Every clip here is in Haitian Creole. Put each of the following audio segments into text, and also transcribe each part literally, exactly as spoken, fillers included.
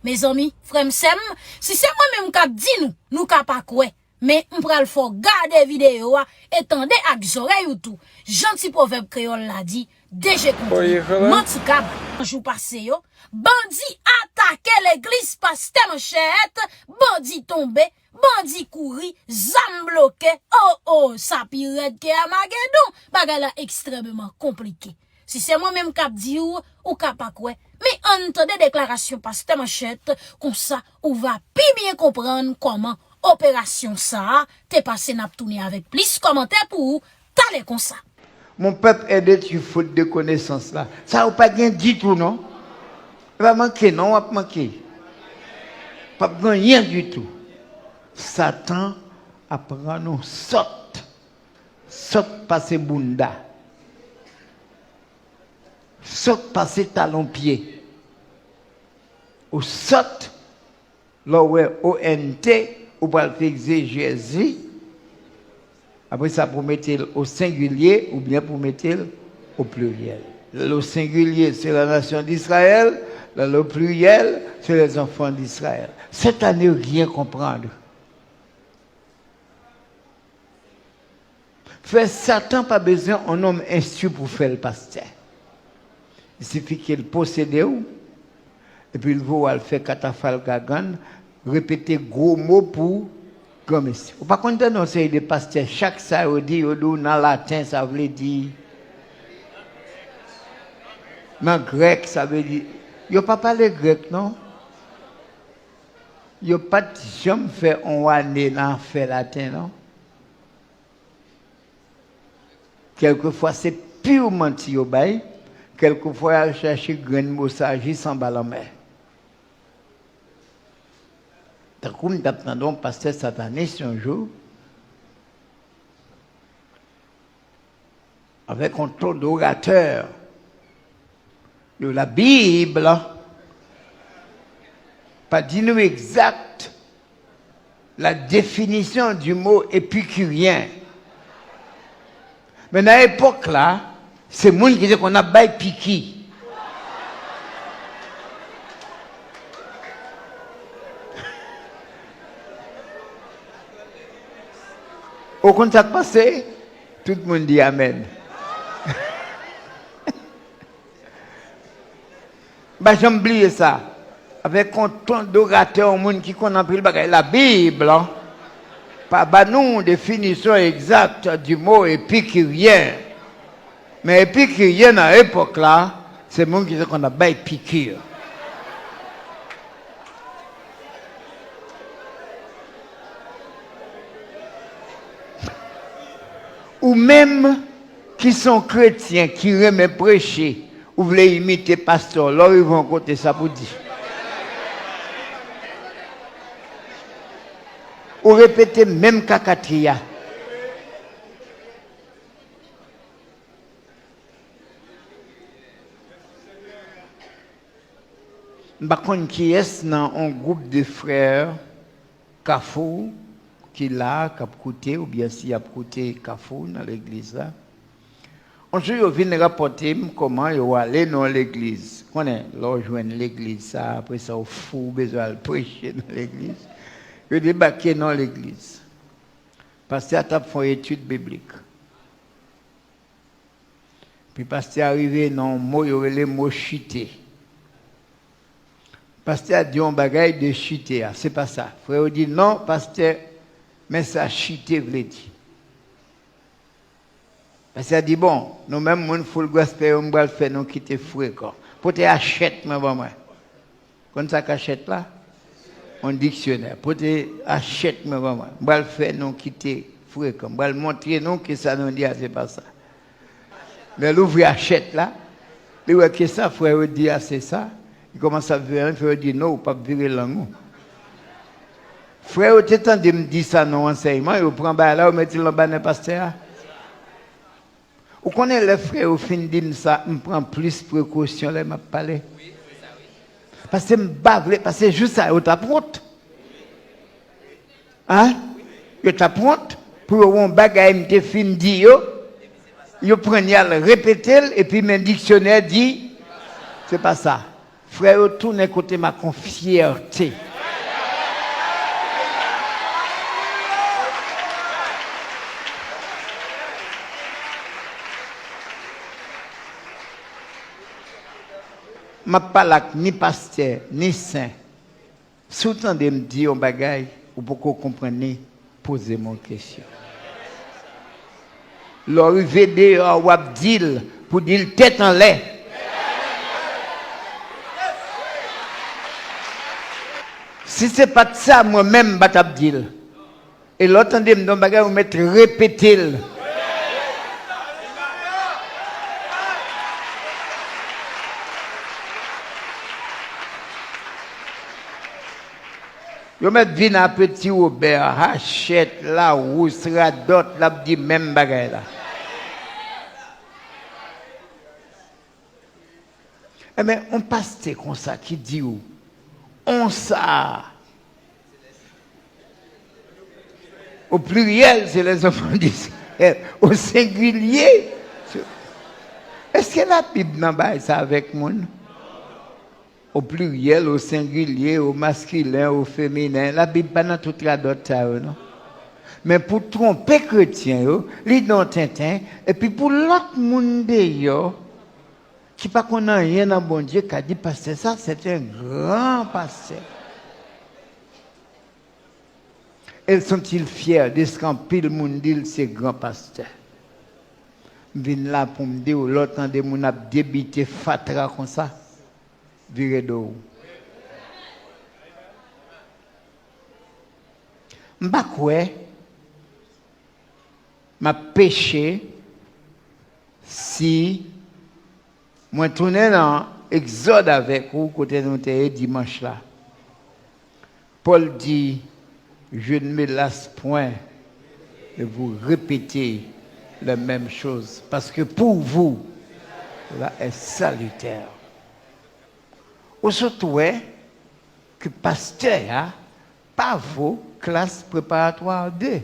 Mezanmi, frè m, sè m, si se mwen menm k ap di nou, nou ka pa kwè. Men m pral fè w gade videyo a e tande ak zòrèy ou tou. Jan ti pwovèb kreyòl la di, de je kontre, manti ka bay. Nan jou pase yo, bandi atake legliz pastè Manchèt, bandi tonbe, bandi kouri, zam bloke. O, o, sa pi rèd ke Amagedon. Bagay la ekstrèmeman konplike. Si se mwen menm k ap di w, ou ka pa kwè. Men ann tande deklarasyon pastè Manchèt, konsa ou va pi byen konprann kòman operasyon sa a te pase. N ap tounen avèk plis kòmantè pou ou talè konsa. Mon peuple est détruit faute de connaissance la. Sa ou pa gen ditou non. E pa manke non, w ap manke. P ap gen anyen ditou. Satan ap rann ou sòt. Sòt pase bounda. Sòt pase talon pye. Ou sòt, lè w wè O N T, ou pral fè egzejèz li. Apre sa, pou mete l o sengilye oubyen pou mete l o pliryèl. Lè l o sengilye, se la nation d'Israël. Lè l o pliryèl, se les enfants d'Israël. Cette année, rien comprendre. Frè, Satan pa bezwen yon nonm enstwi pou fè l pastè. Li sifi ke l posede w, epi l voye w al fè katafalgagann, repete gwo mo pou granmesi. Ou pa konn tande yon seri de pastè, chak sa yo di, yo di w nan laten, sa vle di, nan grèk, sa vle di, yo pa pale grèk, non. Yo pa t janm fè on ane nan afè laten, non. Kèlkefwa, se pi manti yo bay, kèlkefwa, y al chache grenn mo sa jis anba lanmè. Tankou m t ap tande yon pastè satanis yon jou, avec un ton d'orateur de la Bible, pa di nou egzak la définition du mot épicurien. Men nan epòk la, se moun ki te konn ap bay piki. Ou konn sa k pase? Tout moun di amèn. M pa janm bliye sa. Avèk yon ton doratè, yon moun ki konn anpil bagay. Labib pa ba nou definisyon egzak du mot épicurien. Men epikiryen nan epòk la, se moun ki te konn ap bay piki. Ou menm ki se yon kretyen ki renmen preche, ou vle imite pastè w, lè w rive yon kote, sa pou di. Ou repete menm kakati a. M pa konn kiyès nan on gwoup de frè Kafou ki la, k ap koute, oubyen si y ap koute Kafou nan legliz la. On jou, yo vin rapòte m kòman yo ale nan yon legliz. Konnen, lè w jwenn legliz sa, apre sa, w fou, w bezwen al preche nan legliz. Yo debake nan yon legliz. Pastè a t ap fè yon etid biblik. Epi pastè a rive nan yon mo yo rele mo chite. Pastè a di yon bagay de chite a, se pa sa. Frè yo di, "Non, pastè, men sa chite vle di." Pastè a di, "Bon, nou menm moun Full Gospel yo, m pral fè nou kite frekan. Pote achèt mwen ban mwen." Konn sa k achèt la? Yon diksyonè. Pote achèt mwen ban mwen. M pral fè nou kite frekan. M pral montre nou ke sa nou di a se pa sa. Lè l ouvri achèt la, li wè ke sa frè yo di a se sa. Li kòmanse ap vire, frè yo di, "Non, ou p ap vire lang ou." Frè yo te tande m di sa nan ansèyman, yo pran bagay la, yo mete l anba nen pastè a. Ou konnen lè frè yo fin di m sa, m pran plis prekosyon lè m ap pale. Paske m pa vle, paske jou sa yo t ap wont. Hein? Yo t ap wont pou yo wè yon bagay m te fin di yo, yo pran y al repete l, epi men diksyonè di, se pa sa. Frè yo tounen kote m ak yon fyète. M ap pale ak ni pastè, ni sen. Si w tande m di yon bagay, ou poko konprann li, poze m yon kesyon. Lè w rive deyò a, w ap di l pou di l tèt anlè. Si se pa t sa, mwen menm m pa t ap di l. E lè w tande m di yon bagay, ou mèt repete l. Yo mèt vin a Peti Wobè, Hachette, Lawous, Radòt, l ap di menm bagay la. Enben, yon pastè konsa ki di w, on sa, au pluriel, c'est les enfants du ciel, au singulier, c'est, èske Labib nan bay sa avèk moun? Au pluriel, au singulier, au masculin, au féminin. Labib pa nan tout radòt sa yo, non. Men pou twonpe kretyen yo, li nan tenten, epi pou lòt moun deyò, ki pa konn anyen nan Bondye, ka di pastè sa, c'est un grand pasteur. Et sont-ils fiers de ce qu'anpil moun di l se gran pastè? M vin la pou m di w, lè w tande moun ap debite fatra konsa, vire do w. M pa kwè m ap peche si mwen tounen nan Egzòd avèk ou, kote nou te ye dimanch la. Pòl di, je ne me lasse point de vous répéter les mêmes choses, parce que pour vous, cela est salutaire. Ou sot wè ke pastè a pa vo klas preparatwa de.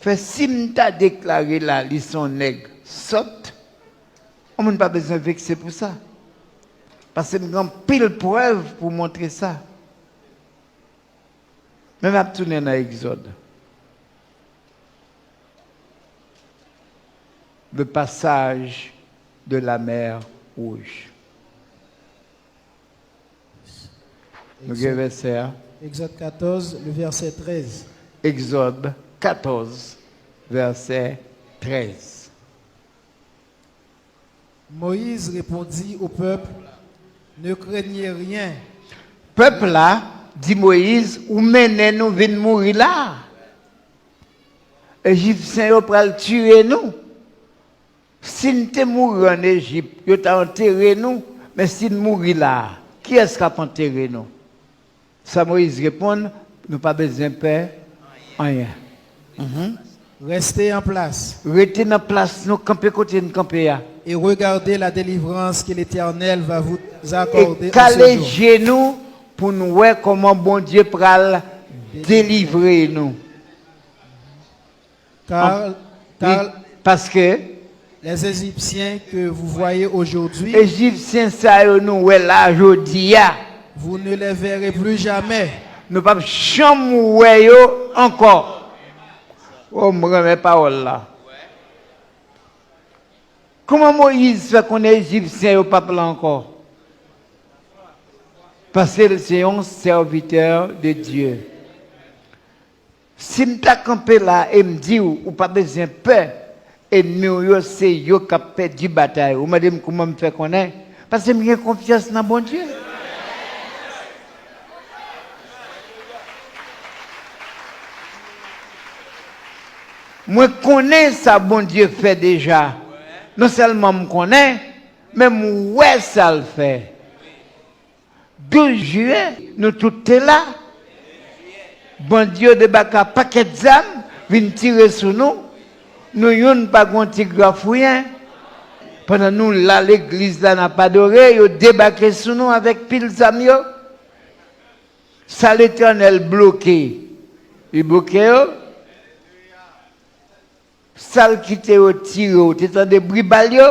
Fè si m ta deklare la li se yon nèg sòt, yon moun pa bezwen vekse pou sa. Paske m gen anpil prèv pou montre sa. Men m ap tounen nan Egzòd. Le passage de la mer Rouge. Nou gen vèsè a. Exode quatorze, le verset treize. Egzòd katòz, vèsè trèz. Moïse répondit au peuple, ne craignez rien. Pèp la di Moyiz, ou mennen nou vin mouri la. Ejipsyen yo pral tiye nou. Si n te mouri ann Ejip, yo ta antere nou, men si n mouri la, kiyès k ap antere nou? Sa Moyiz reponn, nou pa bezwen pè anyen. Mhm. Restez en place. Rete nan plas nou, kanpe kote n kanpe a. Et regardez la délivrance que l'Éternel va vous accorder en ce jour. E kale je nou pou n wè kòman Bondye pral delivre nou. Car, car, paske les Égyptiens que vous voyez aujourd'hui, Ejipsyen sa yo nou wè la jodi a, vous ne les verrez plus jamais. Nou p ap janm wè yo ankò. O, m renmen pawòl la. Kòman Moyiz fè konnen Ejipsyen yo p ap la ankò? Paske l se yon sèvitè de Dye. Si m ta kanpe la e m di w, ou pa bezwen pè, ènmi w yo, se yo k ap pèdi batay. Ou mande m kòman m fè konnen? Paske m gen konfyans nan Bondye. Mwen konnen sa Bondye fè deja. Non sèlman m konnen, men m wè sa l fè. Douz jiyè, nou tout te la. Bandi yo debake ak pakèt zam, vin tire sou nou. Nou youn pa gen yon ti grafouyen. Pandan nou la legliz la, n ap adore, yo debake sou nou avèk pil zam yo. Sa Letènèl bloke, li bloke yo. Sa l kite yo tire, ou te tande bri bal yo?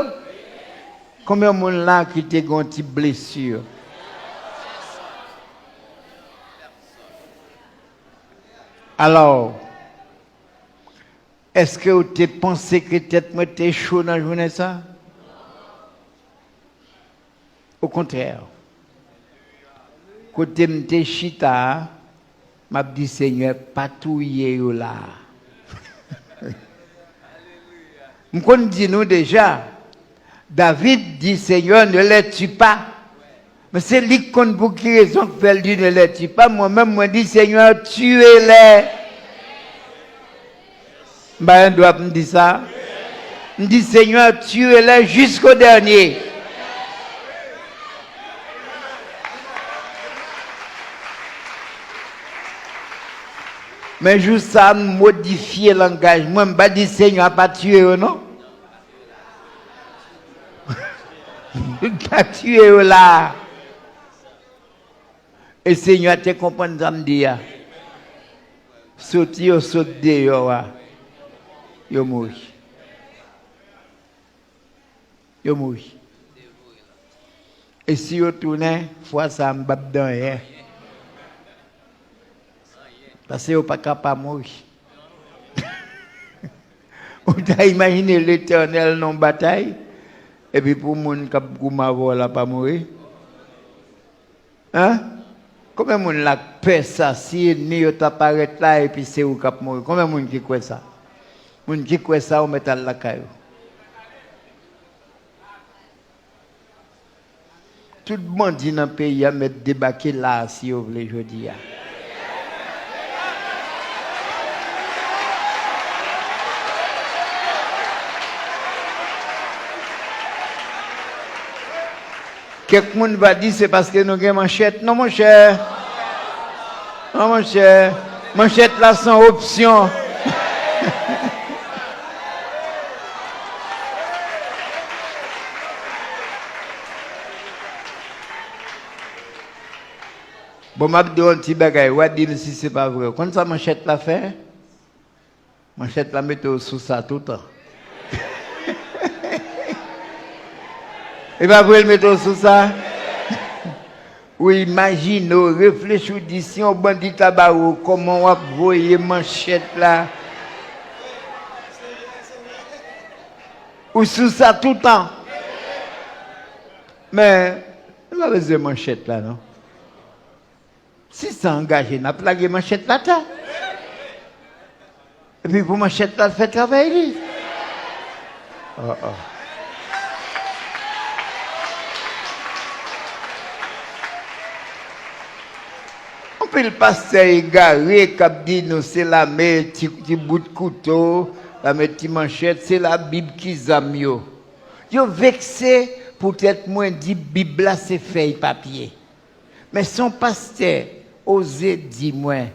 Konbyen moun la ki te gen yon ti blesi? Alò, èske w te panse ke tèt mwen te cho nan jounen sa? Okontrè, kote m te chita a, m ap di, Senyè, pa touye yo la a. M konn di nou deja, David di, Seigneur, ne les tue pas. Men se li k konn pou ki rezon k fè l di, ne les tue pas. Mwen menm, mwen di, Seigneur, tue-les. M pa gen dwa pou m di sa. M di, Seigneur, tue-les jusqu'au dernier. Men jou sa a, m modifye langaj mwen, m pa di, Senyè, pa tiye yo non. Pa tiye yo la. E Senyè a te konprann sa m di a. Soti yo sot deyò a, yo mouri. Yo mouri. E si yo tounen, fwa sa a, m p ap di anyen. Paske yo pa ka pa mouri. Ou ta imajine Letènèl nan yon batay, epi pou moun k ap goumen avè w la pa mouri? Hein? Konbyen moun la k pè sa, si ènmi yo ta parèt la, epi se ou k ap mouri? Konbyen moun ki kwè sa? Moun ki kwè sa, ou mèt al lakay ou. Tout bandi nan peyi a mèt debake la a si yo vle jodi a. Kèk moun va di se paske nou gen manchèt. Non, monchè. Non, monchè. Manchèt la se yon opsyon. Bon, m ap di w yon ti bagay, w a di m si se pa vre. Ou konn sa manchèt la fè? Manchèt la mete w sou sa toutan. E pa vre l mete w sou sa? Ou imajine w, reflechi, w di, si yon bandi ta bare w, kòman w ap voye manchèt la? Ou sou sa toutan. Men, nou pa bezwen manchèt la, non. Si sa angaje, n ap lage manchèt la atè. Epi pou manchèt la fè travay li. Oh, oh. Anpil pastè egare k ap di nou se lame ti, ti bout kouto, lame ti manchèt, se Labib ki zam yo. Yo vekse poutèt mwen di Bib la se fèy papye. Men si yon pastè oze di mwen,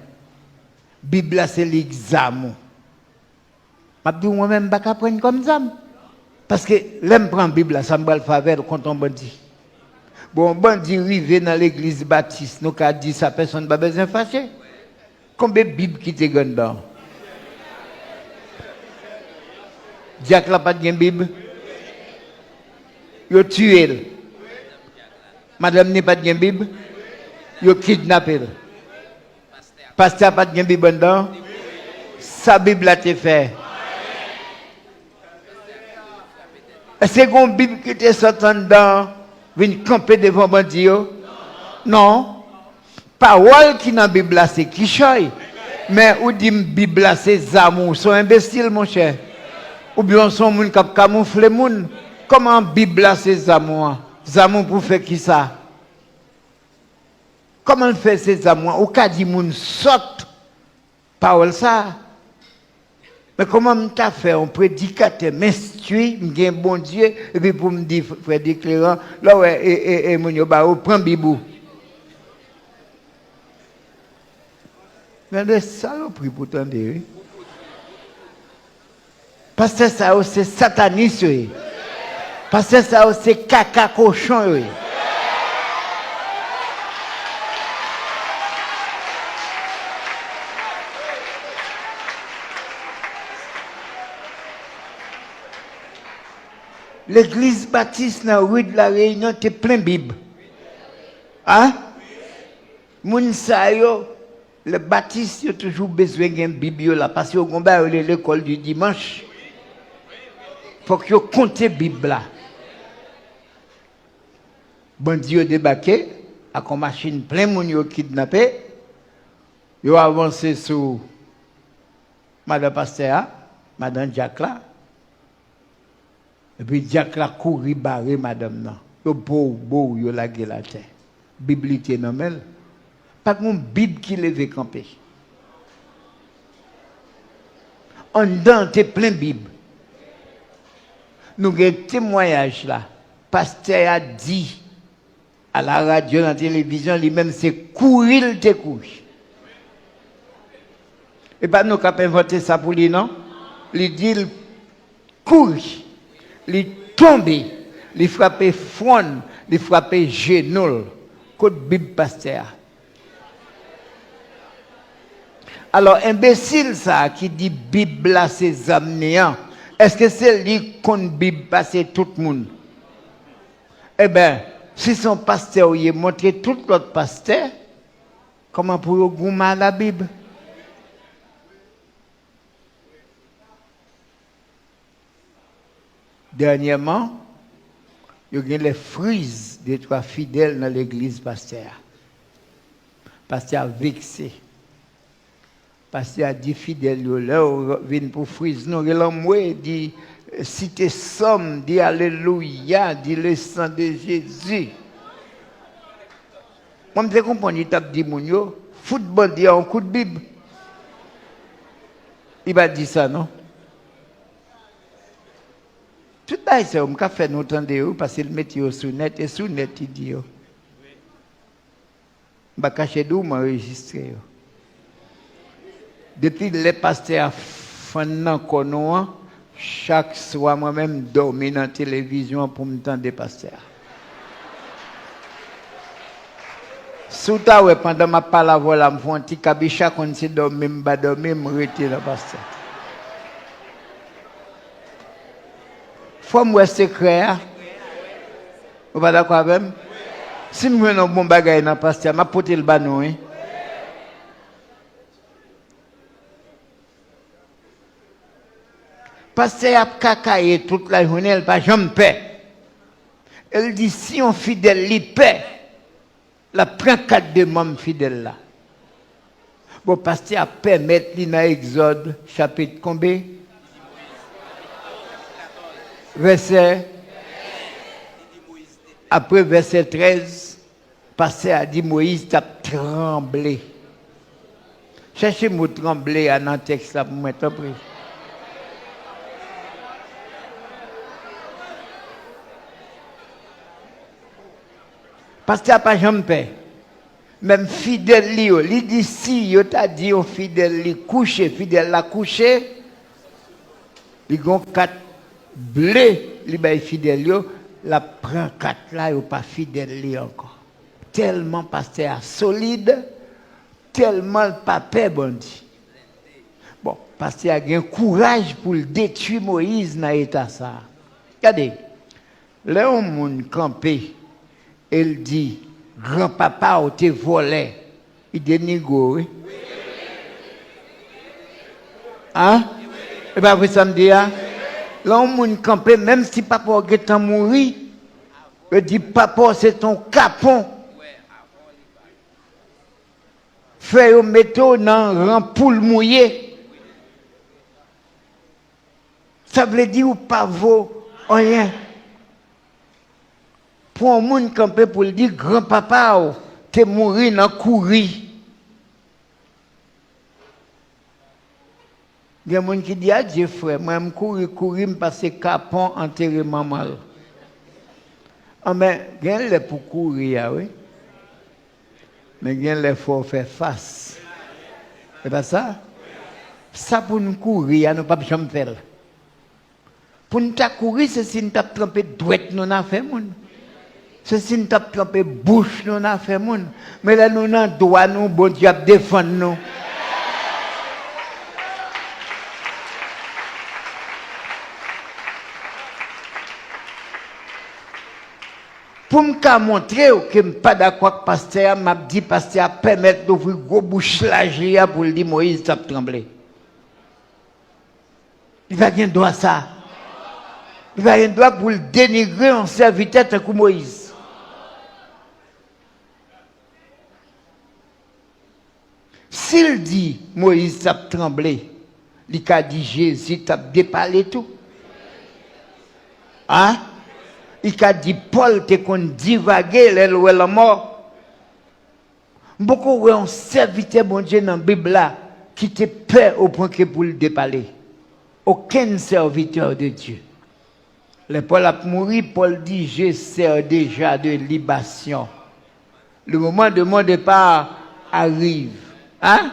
Bib la se li k zam ou. M ap di w, mwen menm m pa ka pran l kòm zam. Paske lè m pran Bib la, sa m pral fè avè l kont yon bandi? Bon, yon bandi rive nan legliz batis, nou ka di sa, pèsonn pa bezwen fache. Konbyen Bib ki te gen anndan? Dyak la pa t gen Bib? Yo tiye l. Madanm ni pa t gen Bib? Yo kidnape l. Pastè a pa t gen Bib anndan? Sa Bib la te fè? Èske gen yon Bib ki te sot anndan vin kanpe devan bandi yo? Non. Pawòl ki nan Bib la se kichòy. Men ou di m Bib la se zam ou, w se yon enbesil, monchè. Oubyen w se yon moun k ap kamoufle moun. Kòman Bib la se zam ou an? Zam ou pou fè kisa? Kòman l fè se zam ou an? Ou ka di moun sòt pawòl sa a. Men kòman m ta fè yon predikatè m enstwi, m gen Bondye, epi pou m di frè Dekleran, lè w wè e, e, e moun yo ba ou, pran Bib ou. Gade salopri pou tande, wi. Pastè sa yo se satanis yo ye. Pastè sa yo se kaka kochon yo ye. Legliz Batis nan ri de la Reyinyon te plen Bib. A? Moun sa yo, le Batis yo toujou bezwen gen Bib yo la, paske yo gon bagay yo rele lekòl di dimanch. Fòk yo konte Bib la. Bandi yo debake ak yon machin plen moun yo kidnape. Yo avanse sou madan pastè a, madan dyak la. Epi dyak la kouri bare madanm nan. Yo bow, bow, yo lage l atè. Bib li te nan men l. Pa t gen yon Bib ki leve kanpe. Anndan an te plen Bib. Nou gen temwayaj la. Pastè a di a la radyo, nan televizyon, li menm se kouri l te kouri. E pa nou k ap envante sa pou li, non. Li di l kouri. Li tonbe. Li frape fwon l. Li frape jenou l. Kot Bib pastè a? Alò, enbesil sa a ki di Bib la se zam li an, èske se li k konn Bib pase tout moun? Eben, si se yon pastè w ye, montre tout lòt pastè kòman pou yo goumen a Labib. Dènyèman, yo genlè friz de twa fidèl nan legliz pastè a. Pastè a vekse. Pastè a di fidèl yo, lè w vin pou friz nou, rele anmwe, di, site sòm, di alelouya, di le sang de Jésus. Mwen, m te konprann li t ap di moun yo, fout bandi a yon kout Bib. Li pa di sa, non. Tout bagay sa yo, m ka fè nou tande yo, paske l mete yo sou nèt, e sou nèt li di yo. M pa kache di w, m anrejistre yo. Depi lè pastè a fann nan kò nou an, chak swa mwen menm m dòmi nan televizyon an pou m tande pastè a. Si w ta wè pandan m ap pale avè w la, m fè yon ti kabicha, konn se dòmi m pa dòmi, m rete nan pastè. Fò m wè sekrè a. Ou pa dakò avè m? Si m jwenn yon bon bagay nan pastè a, m ap pote l ba nou, wi. Pastè a ap kakaye tout lajounen, l pa janm pè. E l di si yon fidèl li pè, l ap pran kat de manm fidèl la. Bon, pastè a pèmèt li nan Egzòd chapit konbe? Vèsè, apre vèsè trèz, pastè a di Moyiz t ap tranble. Chèche mo tranble a nan tèks la pou mwen, tanpri. Pastè a pa janm pè. Menm fidèl li yo, li di si yo ta di yon fidèl li kouche, fidèl la kouche, li gon kat ble li bay fidèl yo, l ap pran kat la, yo pa fidèl li ankò. Tèlman pastè a solid, tèlman l pa pè bandi. Bon, pastè a gen kouraj pou l detwi Moyiz nan eta sa a. Gade, lè yon moun kanpe e l di, granpapa w te vòlè, li denigre w, wi. A? E pa vre sa m di a? Lè yon moun kanpe, menm si papa w gentan mouri, yo di, papa w se t on kapon. Fè yo mete w nan ran poul mouye. Sa vle di ou pa vo anyen. Pou yon moun kanpe pou l di granpapa w te mouri nan kouri. Gen moun ki di, adye frè, mwen m kouri, kouri, m pase kapon antere manman l. Anben, gen lè pou kouri a, wi. Men gen lè fò w fè fas. E pa sa? Sa pou n kouri a, nou p ap janm fè l. Pou n ta kouri, se si n t ap tranpe dwèt nou nan afè moun. Se si n t ap tranpe bouch nou nan afè moun. Men lè nou nan dwa nou, Bondye ap defann nou. Pou m ka montre w ke m pa dakò ak pastè a, m ap di pastè a pèmèt l ouvri gwo bouch laj li a pou l di Moyiz t ap tranble. Li pa gen dwa sa. Li pa gen dwa pou l denigre yon sèvitè tankou Moyiz. Si l di Moyiz t ap tranble, li ka di Jezi t ap depale tou. A? Li ka di Pòl te konn divage lè l wè lanmò. M poko wè yon sèvitè Bondye nan Bib la ki te pè opwen ke pou l depale. Okenn sèvitè de Dye. Lè Pòl ap mouri, Pòl di, Je sers déjà de libation. Le moment de mon départ arrive. Hein?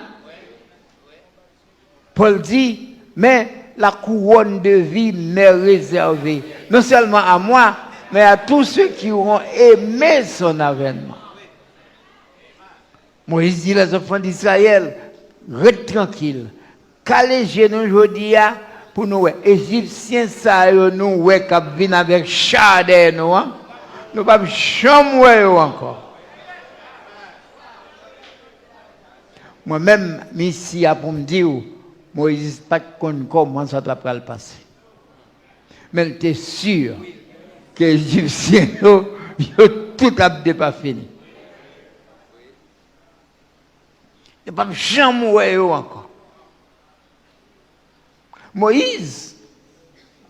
Paul dit, mais la couronne de vie m'est réservée, non seulement à moi, mais à tous ceux qui auront aimé son avènement. Moyiz di lèzanfan d Izrayèl, ret trankil, kale je nou jodi a pou nou wè Ejipsyen sa yo nou wè k ap vin avèk cha dèyè nou an, nou p ap janm wè yo ankò. Mwen menm, m isi a pou m di w, Moyiz pa t konn kòman sa t ap pral pase. Men l te si ke Ejipsyen yo, yo tout ap depafini. Yo p ap janm wè yo ankò. Moyiz,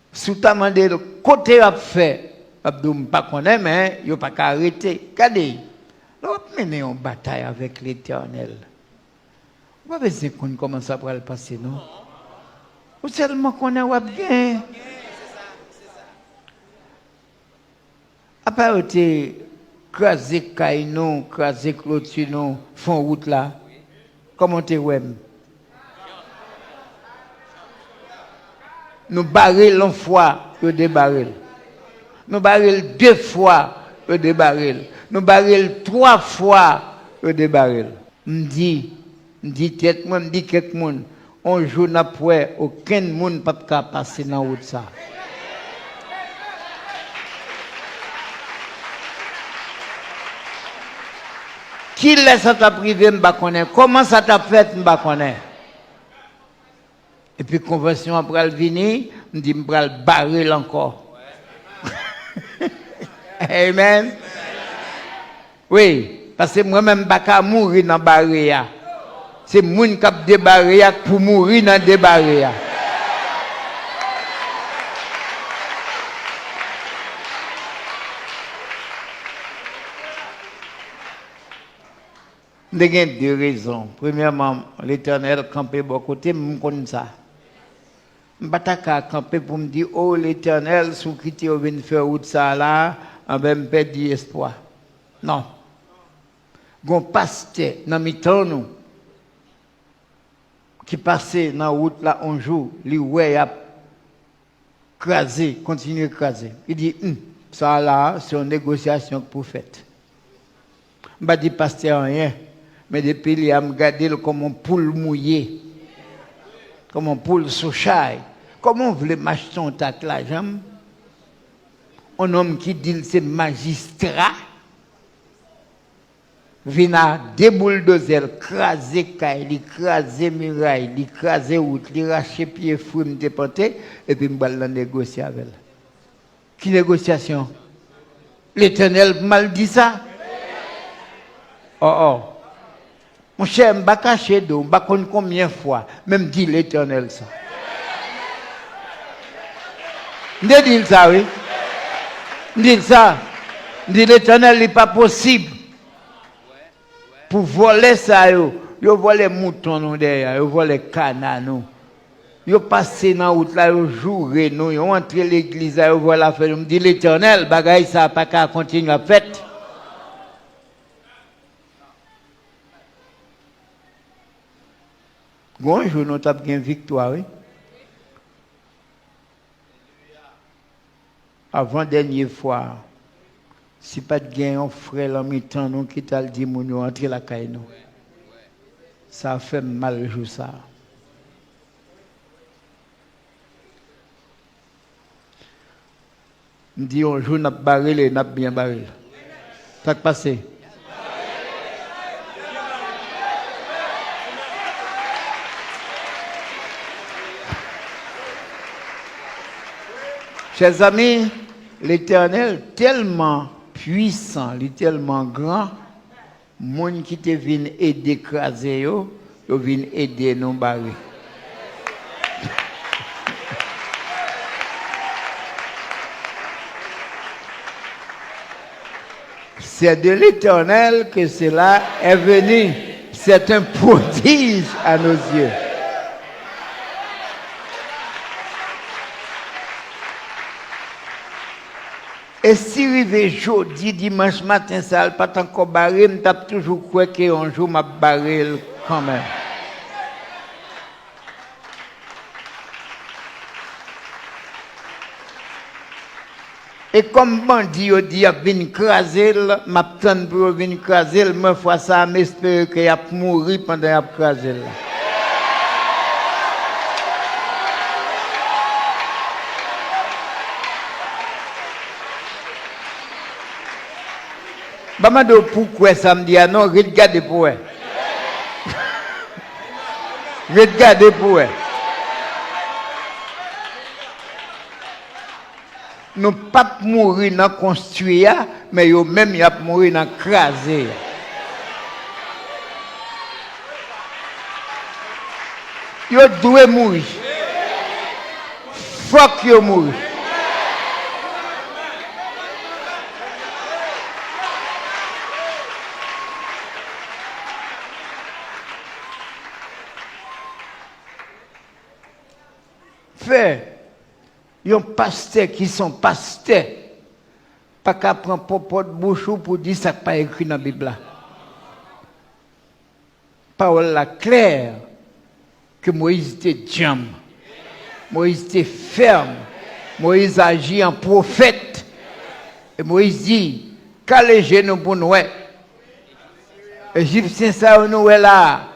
si w ta mande l kote y ap fè, l ap di w, "M pa konnen, men yo pa ka arete." Gade, lè w ap mennen yon batay avèk Letènèl, ou pa bezwen konn kòman sa pral pase, non. Ou sèlman konnen w ap genyen. Apa yo te kraze kay nou, kraze kloti nou, fon wout la? Kòman w te wè m? Nou bare l yon fwa, yo debare l. Nou bare l de fwa, yo debare l. Nou bare l twa fwa, yo debare l. M di, m di tèt mwen, m di kèk moun, on jou n ap wè, okenn moun p ap ka pase nan wout sa. Kilè sa t ap rive, m pa konnen. Kòman sa t ap fèt, m pa konnen. Epi konvansyon an pral vini, m di m pral bare l ankò. Amen. Wi, paske mwen menm m pa ka mouri nan bare a. Se moun k ap debare a k pou mouri nan debare a. M te gen de rezon. Premyèman, Letènèl kanpe bò kote m, m konn sa. M pa ta ka kanpe pou m di, "O Letènèl, si w kite yo vin fè wout sa a la, anben m pèdi espwa." Non. Gon pastè nan mitan nou ki pase nan wout la on jou, li wè y ap kraze, kontinye kraze. Li di, "Humm, sa a la, se yon negosyasyon k pou fèt." M pa di pastè a anyen, men depi lè a m gade l kòm yon poul mouye, kòm yon poul sou chay. Kòman w vle m achte yon tak lajan m? On nonm ki di l se majistra, vin a de bouldozè, l kraze kay li, kraze miray li, kraze wout li, rache pye fwi m te plante, epi m pral nan negosye avè l. Ki negosyasyon? Letènèl mal di sa? Oh, oh. Monchè, m pa kache do, m pa konn konbyen fwa, men m di Letènèl sa. M te di l sa, wi. M di l sa. M di, "Letènèl, li pa posib pou vòlè sa yo, yo vòlè mouton nou dèyè, yo vòlè kana nou. Yo pase nan wout la, yo joure nou, yo antre legliz la, yo vòlè afè nou." M di, "Letènèl, bagay sa a pa ka kontinye ap fèt." Gon jou nou t ap gen viktwa, wi. Avan dènye fwa, si pa t gen yon frè lan mitan nou ki t al di moun yo antre lakay nou, sa fè m mal jou sa a. M di yon jou n ap bare l e n ap byen bare l. Sa k pase? Chèzanmi, Letènèl tèlman pwisan, li tèlman gran, moun ki te vin ede kraze yo, yo vin ede nou bare. C'est de l'Éternel que cela est venu. C'est un prodige à nos yeux. E si rive jodi, dimanch maten sa a, l pa t ankò bare, m t ap toujou kwè ke yon jou m ap bare l kanmenm. E kòm bandi yo di y ap vin kraze l, m ap tann pou yo vin kraze l, men fwa sa a, m espere ke y ap mouri pandan y ap kraze l la. M pa mande w pou w kwè sa m di a non, ret gade pou w wè. Ret gade pou w wè. Nou p ap mouri nan konstwi a, men yo menm y ap mouri nan kraze a. Yo dwe mouri. Fòk yo mouri. Fè yon pastè ki se yon pastè pa ka pran pòpòt bouch ou pou di sa k pa ekri nan Bib la. Pawòl la klè ke Moyiz te djanm. Moyiz te fèm. Moyiz aji an pwofèt. E Moyiz di, "Kale je nou pou n wè." Ejipsyen sa yo nou wè la a,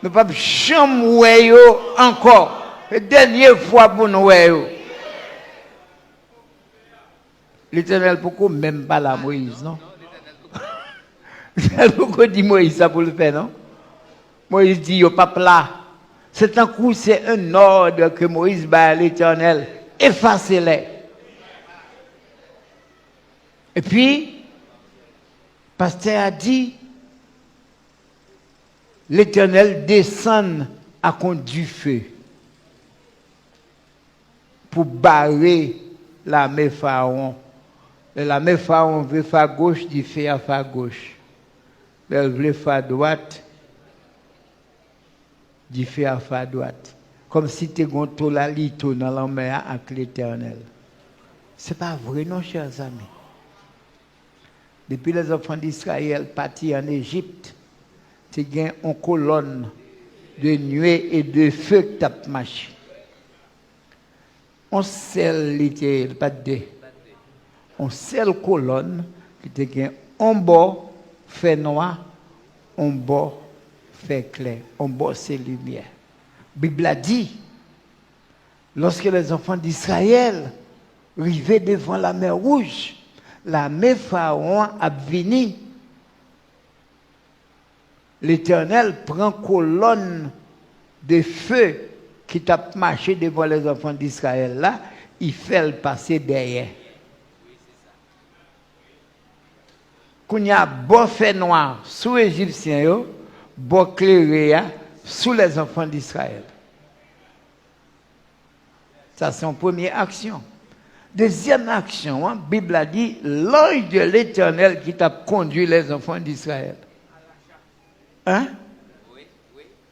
nou p ap janm wè yo ankò. Se dènye fwa pou nou wè yo. Letènèl poko menm pale a Moyiz, non. Letènèl poko di Moyiz sa pou l fè, non. Moyiz di, "Yo p ap la." Se tankou se un ordre ke Moyiz bay a Letènèl, "Efase lè." Epi, pastè a di, Letènèl desann ak yon dife pou bare lame Farawon. Lè lame Farawon vle fè agoch, dife a fè agoch. Lè l vle fè adwat, dife a fè adwat. Kòmsi te gen yon tolalito nan lanmè a ak Letènèl. Se pa vre non, chè zanmi. Depi lèzanfan d Izrayèl pati ann Ejip, te gen yon kolòn de nwe e de fe k t ap mache. Yon sèl li te ye, li pa t de. Yon sèl kolòn ki te gen yon bò fè nwa, yon bò fè klè, yon bò se limyè. Bib la di, lòske lèzanfan d Izrayèl rive devan Lamè Wouj, lame Farawon an ap vini. Letènèl pran kolòn de fe ki t ap mache devan lèzanfan d Izrayèl la, li fè l pase dèyè. Kounye a, bò fènwa sou Ejipsyen yo, bò klere a sou lèzanfan d Izrayèl. Sa se yon premye aksyon. Dezyèm aksyon an, Bib la di, l'ange de l'Éternel ki t ap kondui lèzanfan d Izrayèl. Hein?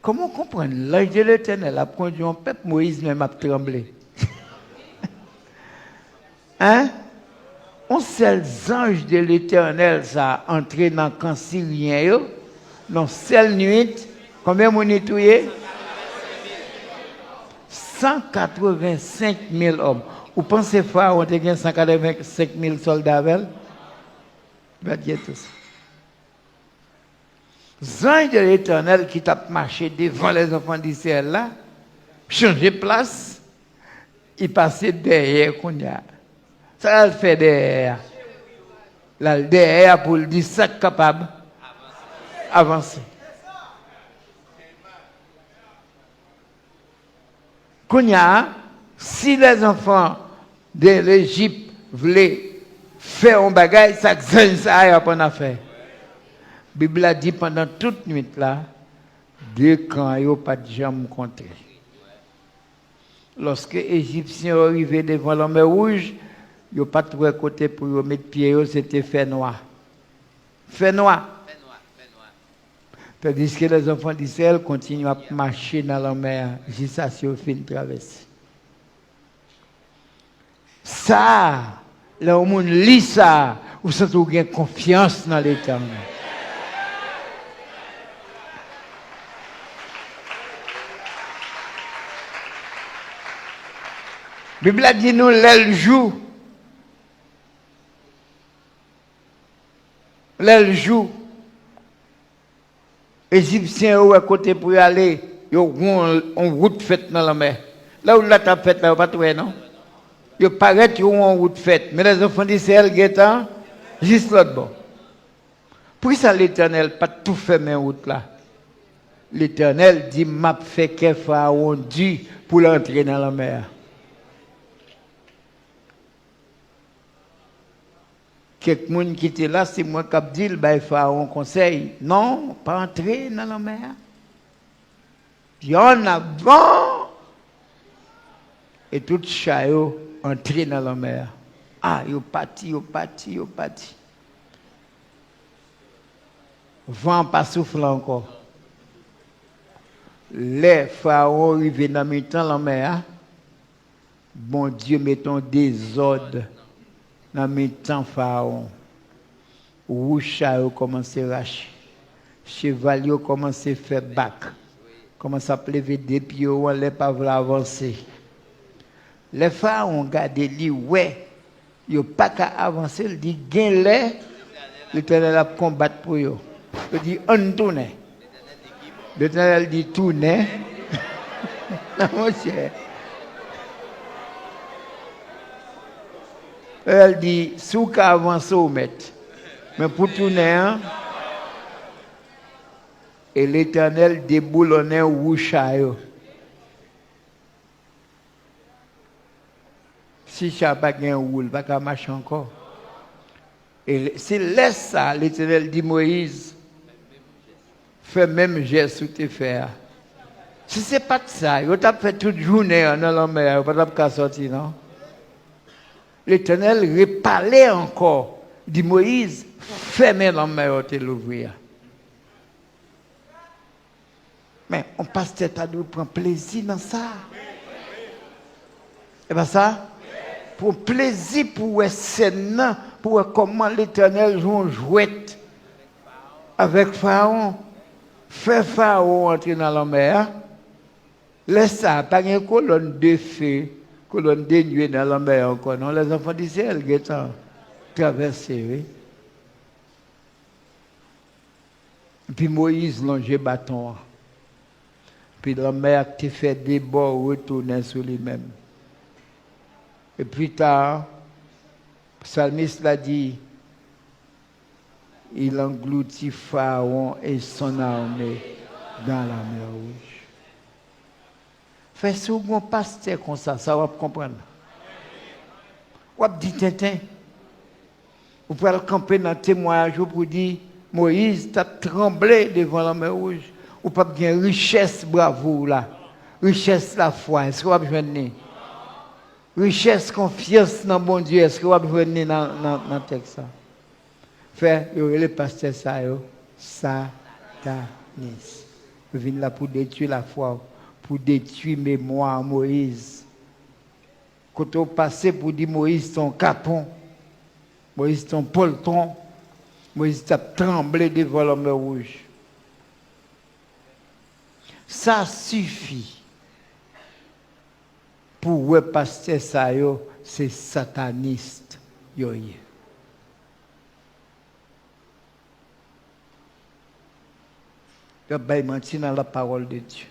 Kòman w konprann l'ange de l'Éternel ap kondui yon pèp, Moyiz menm ap tranble? Hein? Yon sèl zanj de Letènèl sa a antre nan kan siryen yo, nan sèl nwit, konbyen moun li touye? San katrevensenk mil òm. Ou panse Farawon te gen san katrevensenk mil sòlda avè l? Gad gen tout sa. Zanj de Letènèl ki t ap mache devan lèzanfan d Izrayèl la chanje plas, li pase dèyè kounye a. Sa l al fè dèyè a? L al dèyè a pou l di sa k kapab avanse. Kounye a, si lèzanfan de Lejip vle fè yon bagay, sa k zanj sa a y ap ann a fè? Bib la di pandan tout nwit la, de kan yo pa t janm kontre. Lòske Ejipsyen yo rive devan Lanmè Wouj, yo pa t wè kote pou yo met pye yo, se te fènwa. Fènwa. Tandiske lèzanfan d'Izrayèl kontinye ap mache nan lanmè a jiskaske yo fin travèse. Sa a, lè yon moun li sa a, ou santi w gen konfyans nan Letènèl. Bib la di nou lè l jou, lè l jou, Ejipsyen yo wè kote pou y ale, yo wè yon, yon wout fèt nan lanmè. Lè wout la t ap fèt la, yo pa t wè non. Yo parèt, yo wè yon wout fèt. Men lèzanfan d'Izrayèl gentan jis lòt bò. Poukisa Letènèl pa t tou fèmen wout la? Letènèl di, "M ap fè kè Farawon di pou l antre nan lanmè a." Kèk moun ki te la, se mwen k ap di l, bay Farawon konsèy, "Non, pa antre nan lanmè a." Yon avan, e tout cha yo antre nan lanmè a. A, yo pati, yo pati, yo pati. Van an pa soufle ankò. Lè Farawon rive nan mitan lanmè a, Bondye mete yon dezòd nan mitan Farawon. Wouch a yo kòmanse rache. Cheval yo kòmanse fè bak. Kòmanse ap leve de pye yo anlè, pa vle avanse. Lè Farawon gade, li wè yo pa ka avanse, l di, "Genlè Letènèl ap konbat pou yo." Yo di, "Ann tounen." Letènèl di, "Tounen." Non, monchè. Letènèl di, "Si w ka avanse, w mèt. Men pou tounen an," e Letènèl deboulonnen wouch a yo. Si cha pa gen wou, li pa ka mache ankò. E se lè sa a, Letènèl di Moyiz, "Fè menm jès ou te fè a." Si se pa t sa, yo t ap fè tout jounen an nan lanmè a, yo pa t ap ka sòti, non. Letènèl repale ankò, di Moyiz, "Fèmen lanmè yo te louvri a." Men, yon pastè ta dwe pran plezi nan sa. E pa sa? Pran plezi pou wè sèn nan, pou wè kòman Letènèl jwe yon jwèt avèk Farawon. Fè Farawon antre nan lanmè a. Lè sa a, pa gen kolòn de fe, kolòn de nwe nan lanmè a ankò, non. Lèzanfan d'Izrayèl gentan travèse, wi. Epi Moyiz lonje baton an. Epi lanmè a k te fè de bò retounen sou li menm. E pita, psalmis la di, "Il engloutit Pharaon et son armée dans la mer Rouge." Fè si w gon pastè konsa, sa w ap konprann. W ap di tenten. Ou pral kanpe nan temwayaj ou pou di, Moyiz t ap tranble devan lanmè wouj. Ou p ap gen richès bravou w la, richès lafwa. Èske w ap jwenn li? Richès konfyans nan Bondye, èske w ap jwenn li nan, nan, nan tèks la? Frè, yo rele pastè sa yo satanis. Yo vin la pou detwi lafwa w, pou detwi memwa Moyiz. Kote w pase pou di Moyiz te yon kapon, Moyiz te yon poltwon, Moyiz t ap tranble devan lanmè wouj. Sa sifi pou wè pastè sa yo se satanis yo ye. Y ap bay manti nan la parole de Dieu.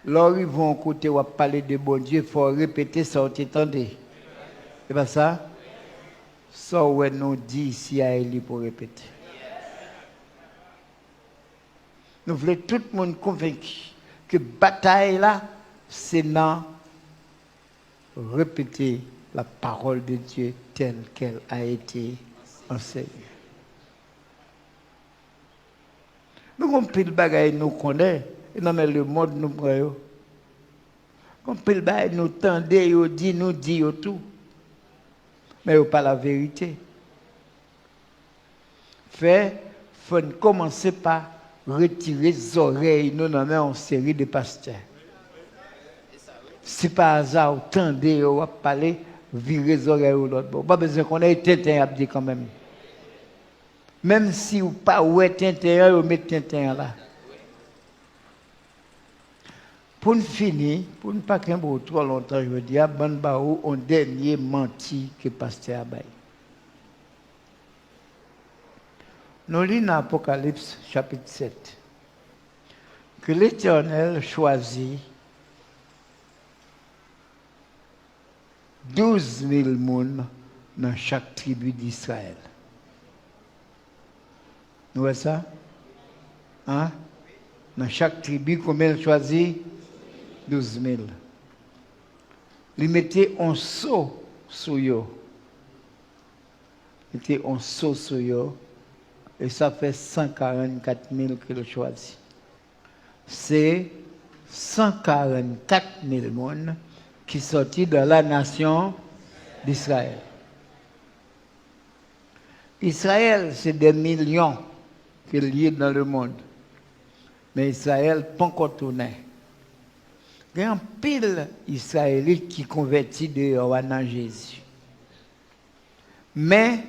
Lè w rive yon kote w ap pale de Bondye, fò w repete sa w te tande. E pa sa? Sa w wè nou di isi a, e li pou repete. Nou vle tout moun konvenki ke batay la, se nan repete la parole de Dieu telle qu'elle a été enseignée. Nou gen anpil bagay nou konnen, e nan men lemonn nou pran yo. Gen anpil bagay nou tande yo di, nou di yo tou. Men yo pa laverite. Fè, fò n kòmanse pa retire zòrèy nou nan men yon seri de pastè. Si pa aza ou tande yo, w ap pale, vire zòrèy ou lòt bò. Ou pa bezwen konnen, e tenten y ap di kanmenm. Menm si w pa wè tenten an, yo met tenten an la. Pou n fini, pou n pa kenbe w twò lontan jodi a, ban n ba ou yon dènye manti ke pastè a bay. Nou li nan Apokalips chapit sèt, ke Letènèl chwazi douz mil moun nan chak tribi Disrayèl. Nou wè sa? An? Nan chak tribi, konbyen l chwazi? Douz mil. Li mete yon so sou yo. Mete yon so sou yo. E sa fè san karannkat mil ke l chwazi. Se san karannkat mil moun ki sòti dans la nation d'Israël. Israël, c'est des millions ke l ye dans le monde. Men Israël poko tounen. Gen anpil Izrayelit ki konvèti deyò a nan Jezi. Men,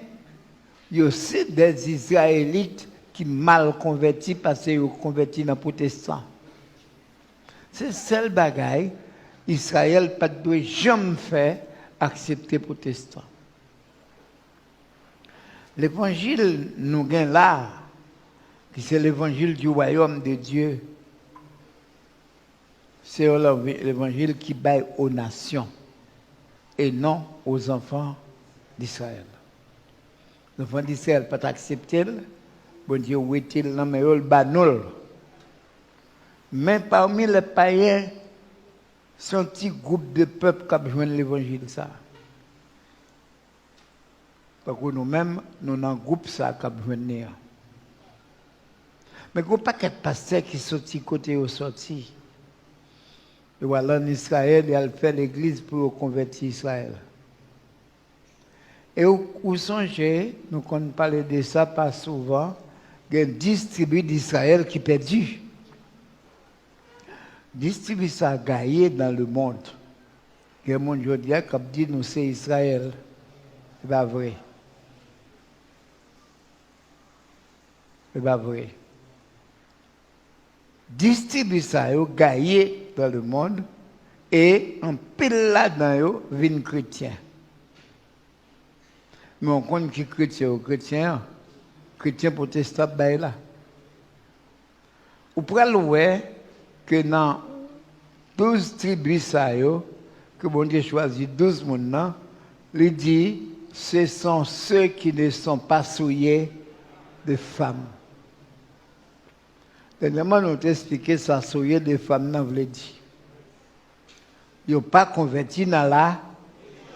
yo se des Izrayelit ki mal konvèti paske yo konvèti nan pwotestan. Se sèl bagay Izrayèl pa t dwe janm fè, aksepte pwotestan. Levanjil nou gen la, ki se levanjil du royaume de Dieu, se yon levanjil ki bay aux nations et non aux enfants d'Israël. Zanfan d'Israyèl pa t aksepte l, Bondye wete l nan men yo, l ba nou l. Men pami lè payen, se yon ti gwoup de pèp k ap jwenn levanjil sa a. Tankou nou menm, nou nan gwoup sa k ap jwenn li an. Men gen yon pakèt pastè ki soti kote yo soti. Yo al ann Izrayèl, y al fè legliz pou yo konvèti Izrayèl. E ou, ou sonje, nou konn pale de sa pa souvan, gen dis tribi d'Israël ki pèdi. Dis tribi sa gaye dans le monde. Gen moun jodi a k ap di nou se Izrayèl. Se pa vre. Se pa vre. Dis tribi sa yo gaye dans le monde e anpil ladan yo vin kretyen. Men w konn ki kretyen yo kretyen an? Kretyen pwotestan ap bay la. Ou pral wè ke nan douz tribi sa yo, ke Bondye chwazi douz moun nan, li di, ce sont ceux qui ne sont pas souillés de femmes. Dènyèman, nou te eksplike sa souillés de femmes nan vle di. Yo pa konvèti nan la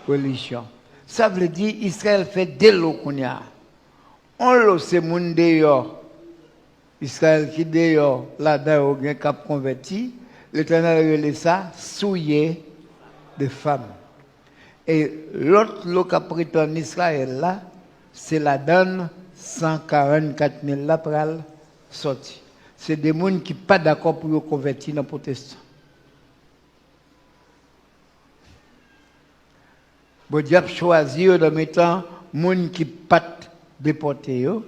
relijyon. Sa vle di, Izrayèl fè de lo kounye a. On lo se moun deyò. Izrayèl ki deyò, ladan yo gen k ap konvèti. Letènèl rele sa souillés de femmes. E lòt lo k ap ret ann Izrayèl la, se ladan l san karannkat mil la pral sòti. Se de moun ki pa dakò pou yo konvèti nan pwotestan. Bondye ap chwazi yo nan mitan moun ki pa t depòte yo,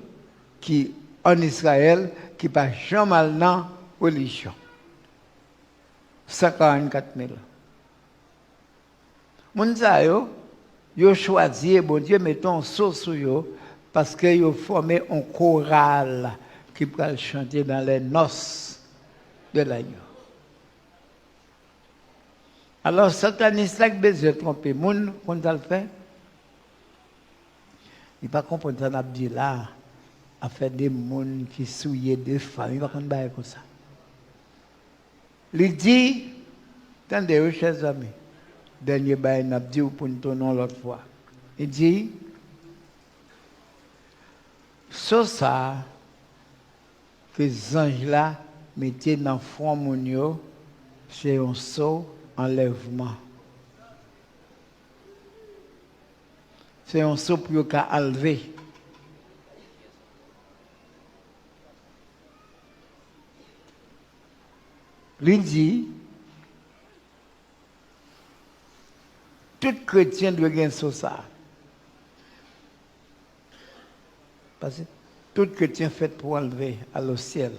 ki ann Izrayèl, ki pa janm al nan relijyon. San karannkat mil. Moun sa yo, yo chwazi e Bondye mete yon so sou yo, paske yo fòme yon koral ki pral chante dans les noces de l'agneau. Alò, satanis la k bezwen twonpe moun, konn sa l fè? Li pa konprann sa n ap di la a. Afè de moun ki souye de fanm, li pa konn bagay konsa. Li di, tande wi, chè zanmi, dènye bagay n ap di w pou n tounen yon lòt fwa. Li di, so sa a ke zanj la mete nan fwon moun yo, se yon so anlèvman. Se yon so pou yo ka anlve. Li di, tout kretyen dwe gen so sa a. Paske tout kretyen fèt pou anlve, al o syèl.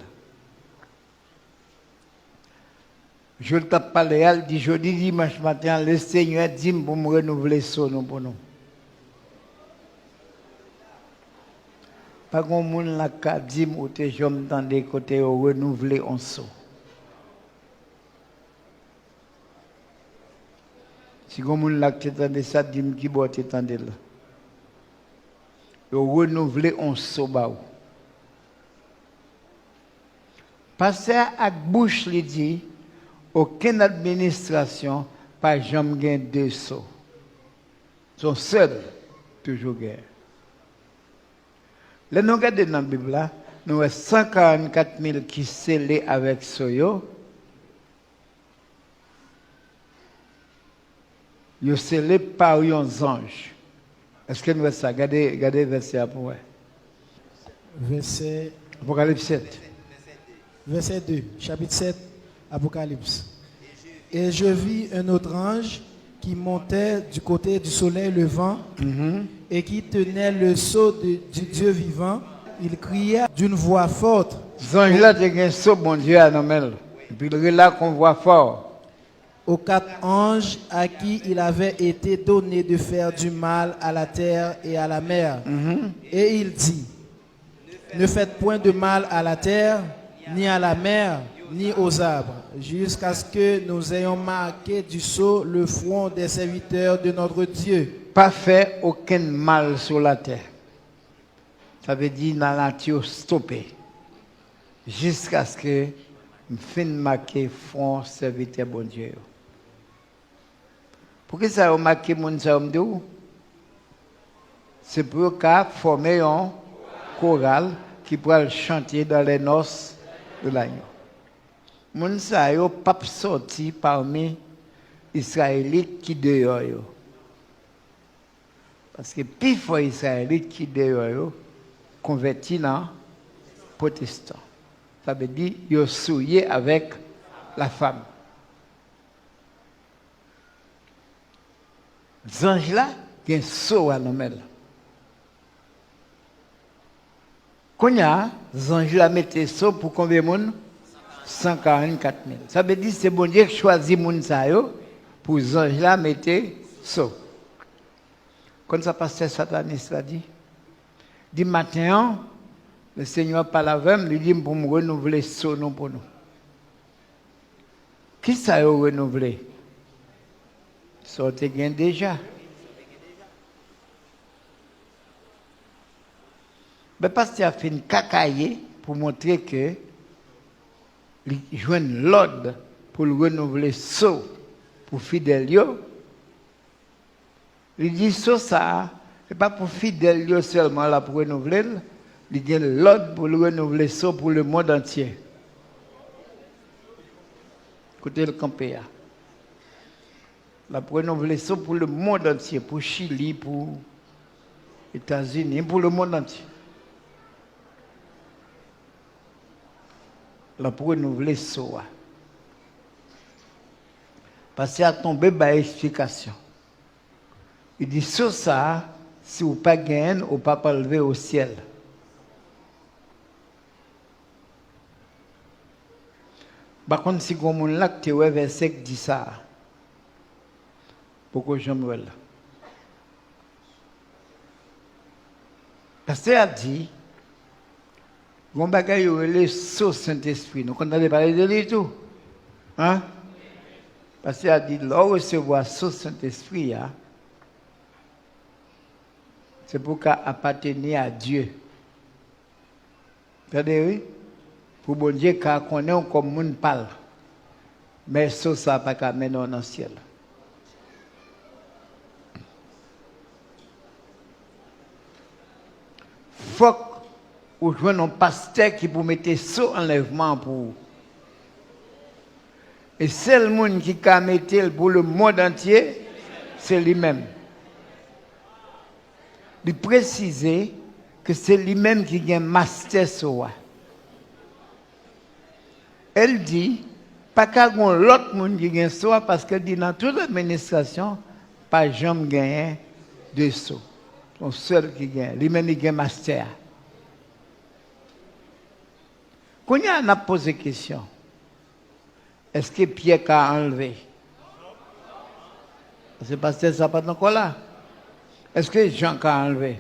Jou l t ap pale a, l di, jodi dimanch maten an, Lesenyè di m pou m renouvle so nou pou nou. Pa gen moun la k ka di m ou te janm tande kote yo renouvle yon so. Si gen moun la k te tande sa, di m kibò w te tande l. Yo renouvle yon so ba w. Pastè a ak bouch li di, okenn administrasyon pa janm gen de so. Se yon sèl toujou gen. Lè nou gade nan Bib la, nou wè san karannkat mil ki sele avèk so yo. Yo sele pa yon zanj. Èske n wè sa? Gade, gade vèsè a pou wè. Vèsè Apokalips sèt. Vèsè de, chapit sèt, Apokalips. Et je vis un autre ange qui montait du côté du soleil levant Mhm. et qui tenait le sceau de- du Dieu vivant. Il cria d'une voix forte. Zanj la te gen so Bondye a nan men l. Epi l rele ak yon vwa fò. Aux quatre anges à qui il avait été donné de faire du mal à la terre et à la mer. Mhm. Et il dit, ne faites point de mal à la terre, ni à la mer, ni aux arbres, jusqu'à ce que nous ayons marqué du sceau le front des serviteurs de notre Dieu. Pa fè okenn mal sou latè. Sa vle di nan nati yo stope. Jiskaske m fin make fwon sèvitè Bondye yo. Poukisa yo make moun sa yo, m di w? Se pou yo ka fòme yon koral ki pral chante dans les noces de l'agneau. Moun sa yo p ap sòti pami Izrayelit ki deyò yo. Paske pifò Izrayelit ki deyò yo konvèti nan pwotestan. Sa vle di yo souye avèk lafam. Zanj la gen so a nan men l. Kounye a, zanj la mete so pou konbyen moun? San karannkat mil. Sa vle di se Bondye k chwazi moun sa yo pou zanj la mete so. Konn sa pastè satanis la di? Di maten an, Lesenyè pale avè m, li di m pou m renouvle so nou pou nou. Kisa yo renouvle? Sa w te gen deja. Men pastè a fin kakaye pou montre ke li jwenn lòd pou l renouvle so pou fidèl yo. Li di so sa a, se pa pou fidèl yo sèlman l ap renouvle l, li gen lòd pou l renouvle so pou lemonn antye. Kote l kanpe a. L ap renouvle so pou lemonn antye, pou Chili, pou Etazini, pou lemonn antye. L ap renouvle so a. Pastè a tonbe bay eksplikasyon. Li di, so sa a, si w pa genyen l, ou p ap anlve o syèl. M pa konn si gen moun la k te wè vèsè k di sa a. Poko janm wè l. Pastè a di, gen yon bagay yo rele so Sentespri. Nou konn tande pale de li tou? Hein? Pastè a di, lè w resevwa so Sentespri a, Se pou w ka apateni a Dye. Tande wi. Pou Bondye ka konnen w kòm moun pa l. Men so sa pa ka mennen w nan syèl. Fòk ou jwenn yon pastè ki pou mete so anlèvman an pou ou. E sèl moun ki ka mete l pou lemonn antye, se li menm. Li presize ke se li menm ki gen mastè so a. E l di, pa ka gen yon lòt moun ki gen so a, paske l di nan tout administrasyon, pa janm genyen de so. Se yon sèl ki gen, li menm li gen mastè a. Kounye a n ap poze kesyon. Èske Pyè ka anlve? Paske pastè sa pa t ankò la. Èske Jan ka anlve?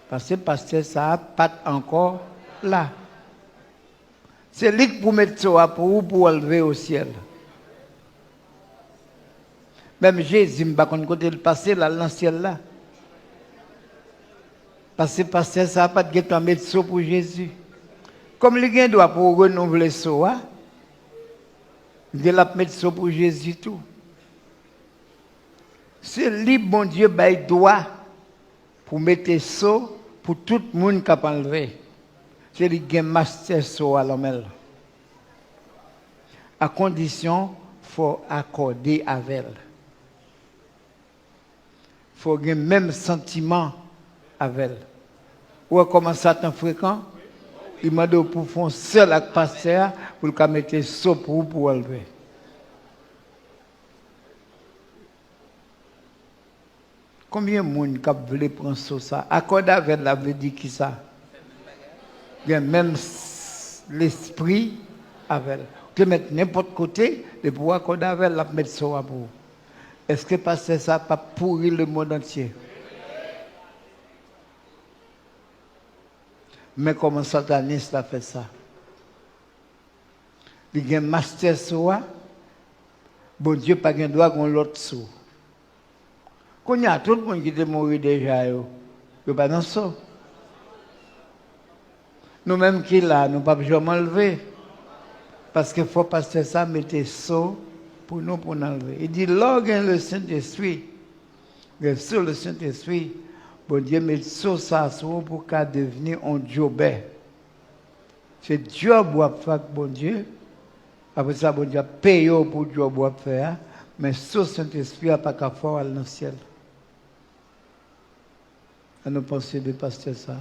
Paske pastè sa pa t ankò la. Se li k pou met so a pou ou, pou w al leve o syèl. Menm Jezi, m pa konn kote l pase, l al nan syèl la. Paske pastè sa a pa t gentan met so pou Jezi. Kòm li gen dwa pou renouvle so a, li l ap met so pou Jezi tou. Se li Bondye bay dwa pou mete so pou tout moun k ap anlve. Se li k gen mastè so a nan men l. A kondisyon fò w akòde avè l. Fò w gen menm santiman avè l. Ou wè kòman Satan frekan? Li mande w pou w fè yon sèl ak pastè a pou l ka mete so pou ou pou w anlve. Konbyen moun k ap vle pran so sa? Akòde avè l la vle di kisa? Gen menm s- lespri avè l. Ou te mèt nenpòt kote, depi w akòde avè l, l ap met so a pou ou. Èske pastè sa p ap pouri lemonn antye? Men kòman satanis la fè sa. Li gen mastè so a, Bondye pa gen dwa gen yon lòt so. Kounye a, tout moun ki te mouri deja yo, yo pa nan so. Nou menm ki la, nou p ap janm anlve. Paske fò pastè sa mete so pou nou, pou n anlve. Li di, lè w gen Lesentespri, gen so Lesentespri, Bondye met so sa sou ou pou w ka devni yon djobè. Se djòb w ap fè ak Bondye. Apre sa, Bondye ap peye w pou djòb w ap fè a. Men so Sentespri a pa ka fè w al nan syèl. Sa nou panse de pastè sa?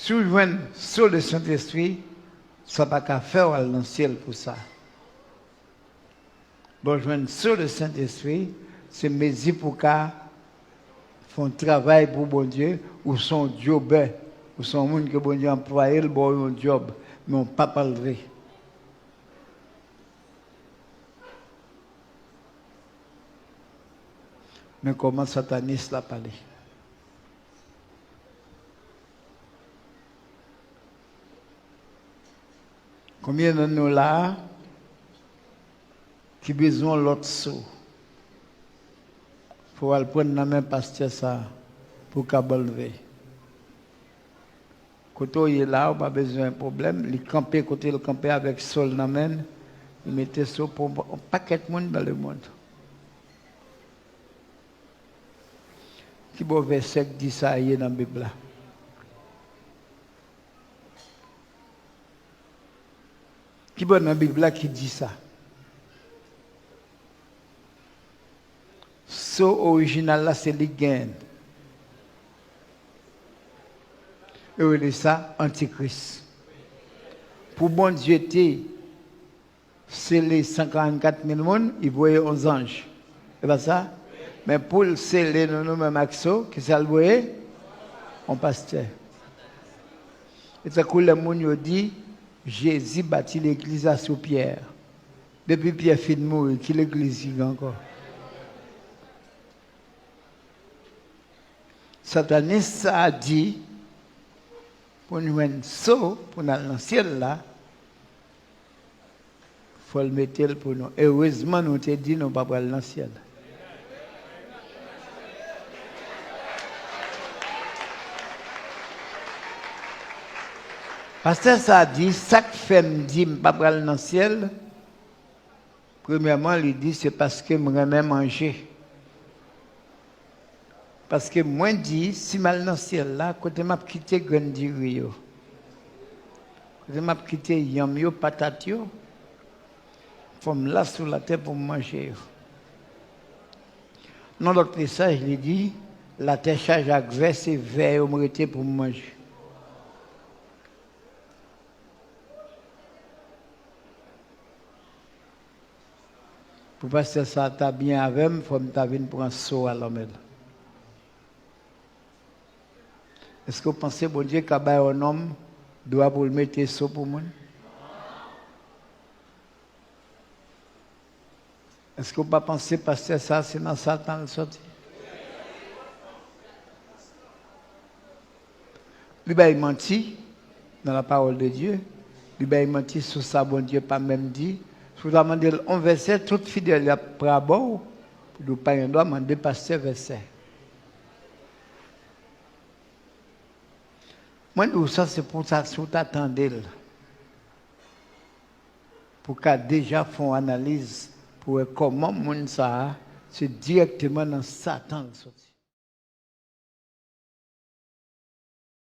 Si w jwenn so Lesentespri, sa pa ka fè w al nan syèl pou sa. Lè w jwenn so Lesentespri, se mezi pou w ka fè yon travay pou Bondye, ou se yon djobè, ou se yon moun ke Bondye anplwaye l ba w yon djòb, men w p ap anlve. Men kòman satanis la pale. Konbyen nan nou la a ki bezwen yon lòt so? Fò w al pran nan men pastè sa a pou w kab anlve. Kote w ye la a, ou pa bezwen pwoblèm. Li kanpe kote l kanpe avèk so l nan men l. Li mete so pou yon pakèt moun dans le monde. Ki bò vèsè k di sa ye nan Bib la? Ki bò nan Bib la ki di sa? So orijinal la se li k genyen. Yo rele sa antikris. Pou Bondye te sele san karannkat mil moun, li voye yon zanj. E pa sa? Men pou l sele nou, nou menm ak so, kisa l voye? Yon pastè. E tankou lè moun yo di, Jezi bati legliz la sou Pyè. Depi Pyè fin mouri, ki legliz ki gen ankò? Satanis sa a di, pou n jwenn so, pou n al nan syèl la, Pòl mete l pou nou. Erezman, nou te di nou pa pral nan syèl. Pastè sa a di, sa k fè m di m pa pral nan syèl, premyèman, li di, se paske m renmen manje. Paske mwen di, si m al nan syèl la, kote m ap kite grenn diri yo? Kote m ap kite yanm yo, patat yo? Fò m la sou latè pou m manje yo. Nan lòt mesaj, li di, latè chaje ak vè, se vè yo m rete pou m manje. Pou pastè sa ta byen avè m, fò m ta vin pran so a nan men l. Èske w panse Bondye ka bay yon nonm dwa pou l mete so pou moun? Èske w pa panse pastè sa a se nan Satan l sòti? Li bay manti dans la parole de Dieu. Li bay manti sou sa Bondye pa menm di. Si w ta mande l yon vèsè, tout fidèl y ap prè a ba w, pou di w pa gen dwa mande pastè vèsè. Mwen di w sa, se pou sa, si w ta tande l, pou w ka deja fè yon analiz, pou w wè kòman moun sa a, se dirèkteman nan Satan l sòti.